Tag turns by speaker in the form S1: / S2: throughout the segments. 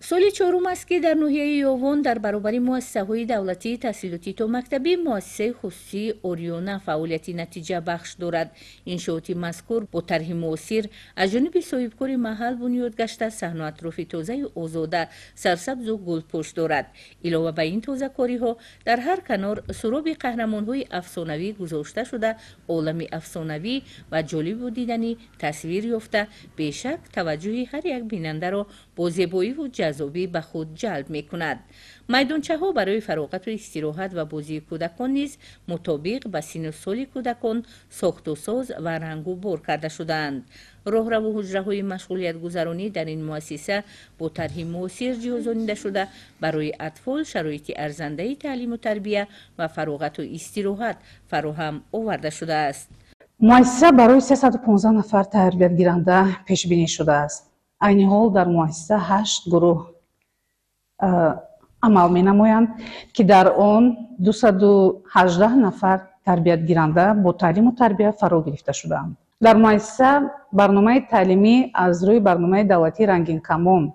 S1: Соли чорум аст, ки дар ноҳияи Ёвон дар баробари муассисаҳои давлатии таҳсилоти томактабӣ муассисаи хусусии «Ориёна» фаъолияти натиҷабахш дорад. Иншооти мазкур бо тарҳи муосир аз ҷониби соҳибкори маҳал бунёд гашта, саҳну атрофи тозаю озода, сарсабзу гулпӯш дорад. Илова ба ин тозакориҳо, дар ҳар канор суроби қаҳрамонҳои афсонавӣ гузошта шуда, олами афсонавӣ ва ҷолибу диданӣ тасвир ёфта, бешак таваҷҷӯҳи ҳар як бинандаро бо зебоиву ҷаззобӣ ба худ ҷалб мекунад. Майдончаҳо барои фароғату истироҳат ва бозии кӯдакон низ мутобиқ ба синну соли кӯдакон сохтусоз ва рангу бор карда шудаанд. Роҳраву ҳуҷраҳои машғулиятгузаронӣ дар ин муассиса бо тарҳи муосир ҷиҳозонида шуда, барои атфол шароити арзандаи таълиму тарбия ва фароғату истироҳат фароҳам оварда шудааст.
S2: Муассиса барои 315 нафар тарбиятгиранда пешбинӣ шудааст. Айни ҳол дар муассиса ҳашт гурӯҳ амал менамоянд, ки дар он 218 нафар тарбиятгиранда бо таълиму тарбия фаро гирифта шудаанд. Дар муассиса барномаи таълимӣ аз рӯи барномаи давлатии «Рангинкамон»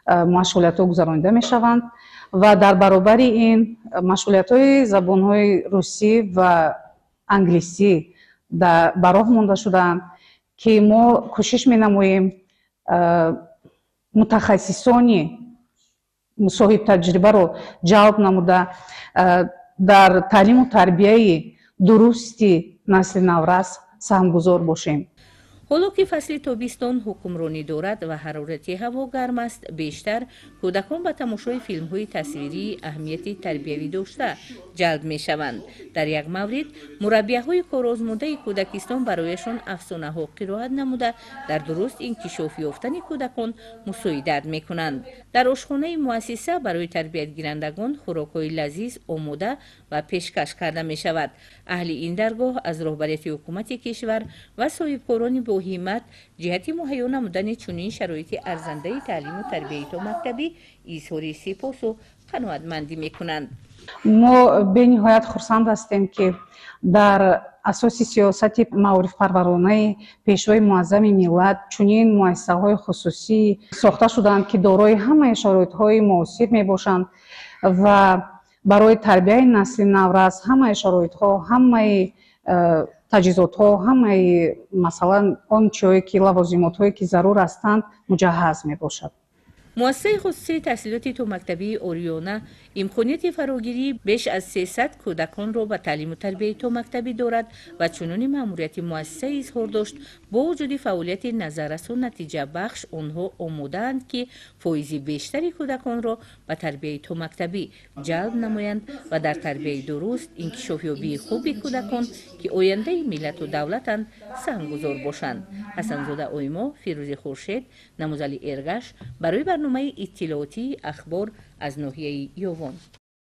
S2: машғулиятҳо гузаронида мешаванд ва дар баробари ин машғулиятҳои забонҳои русӣ ва англисӣ ба роҳ монда шудаанд, ки мо кӯшиш менамоем мутахассисони соҳибтаҷрибаро ҷалб намуда, дар таълиму тарбияи дурусти насли наврас саҳмгузор бошем.
S1: Ҳоло ки фасли тобистон ҳукмронӣ дорад ва ҳарорати ҳаво гарм аст, бештар кӯдакон ба тамошои филмҳои тасвирии аҳамияти тарбиявӣ дошта ҷалб мешаванд. Дар як маврид мураббияҳои корозмудаи кӯдакистон барояшон афсонаҳо қироат намуда, дар дуруст инкишоф ёфтани кӯдакон мусоидат мекунанд. Дар ошхонаи муассиса барои тарбиятгирандагон хӯрокҳои лазиз омода ва пешкаш карда мешавад. Аҳли ин даргоҳ аз роҳбарияти ҳукумати кишвар ва соҳибкорони боҳиммат ҷиҳати муҳайё намудани чунин шароити арзандаи таълиму тарбияи томактабӣ изҳори сипосу қаноатмандӣ мекунанд.
S2: Мо бениҳоят хурсанд ҳастем, ки дар асоси сиёсати маорифпарваронаи Пешвои муаззами миллат чунин муассисаҳои хусусӣ сохта шудаанд, ки дорои ҳамаи шароитҳои муосир мебошанд ва барои тарбияи насли наврас ҳамаи шароитҳо, ҳамаи таҷҳизотҳо, ҳамаи, масалан, он чиҳое ки лавозимотҳое ки зарур ҳастанд, муҷаҳҳаз мебошад.
S1: Муассисаи хусусии таҳсилоти томактабии «Ориёна» имконияти фарогирии беш аз 300 кӯдаконро ба таълиму тарбияи томактабӣ дорад ва чунони маъмурияти муассиса изҳор дошт, бо вуҷуди фаъолияти назаррасу натиҷабахш онҳо омодаанд, ки фоизи бештари кӯдаконро ба тарбияи томактабӣ ҷалб намоянд ва дар тарбияи дуруст, инкишофёбии хуби кӯдакон, ки ояндаи миллату давлатанд, саҳмгузор бошанд. Ҳасанзода Оймо, Фирӯзи Хуршед, Намузали Эргаш барои барномаи иттилоотии «Ахбор» аз ноҳияи Ёвон.